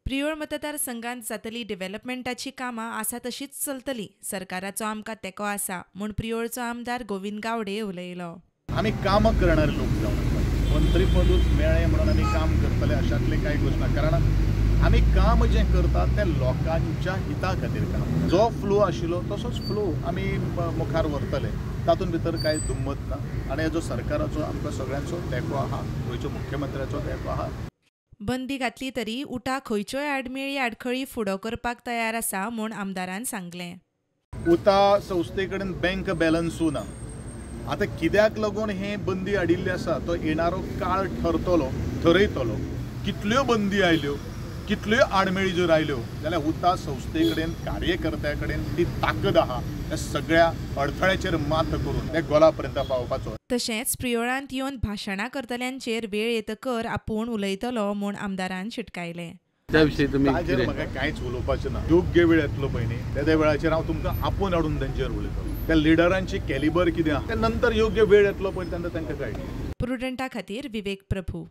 प्रियोळ मतदारसंघात जातली डेव्हलपमेंटाची कामां आसा तशीच चलतली, सरकाराचो आमकां तेंको आसा म्हूण प्रियोळचो आमदार गोविंद गावडे उलयलो. आमी कामां करणारे लोक जावन आसात, मंत्रीपदूच मेळ्ळें म्हणून आमी काम करतले अशांतलें कांय गोश्ट ना, कारण आमी काम जें करतात तें लोकांच्या हिता खातीर काम. जो फ्लो आशिल्लो तसोच फ्लो आमी मुखार व्हरतले, तातूंत भितर कांय दुमत ना. आनी जो सरकाराचो आमकां सगळ्यांचो तेंको आहा, गोंयच्या मुख्यमंत्र्याचो तेंको आहा. बंदी घातली तरी उटा खंयच्योय आडमेळी आडखळी फुडो करपाक तयार आसा म्हूण आमदारान सांगलें. उटा संस्थे कडेन बँक बॅलन्सू ना. आतां कित्याक लागून हे बंदी हाडिल्ली आसा तो येणारो काळ ठरतलो, ठरयतलो. कितल्यो बंदी आयल्यो, कितल्यो आडमेळी जर आयल्यो जाल्यार उटा संस्थे कडेन, कार्यकर्त्या कडेन ती ताकद आहा त्या सगळ्या अडथळ्याचेर मात करून त्या गोला पर्यंत पावपाचो. तशेंच प्रियोळांत येवन भाशणां करतल्यांचेर वेळ येतकर आपूण उलयतलो म्हूण आमदारान शिटकायलें. त्या विशीं तुमी ताजेर म्हाका कांयच उलोवपाचें ना. योग्य वेळ येतलो पळय न्ही, त्या वेळाचेर हांव तुमकां आपोवन हाडून तांचेर उलयतलो. त्या लिडरांची कॅलिबर कितें आहा ते नंतर योग्य वेळ येतलो पळय तेन्ना तांकां कळटलें. प्रुडंटा खातीर विवेक प्रभू.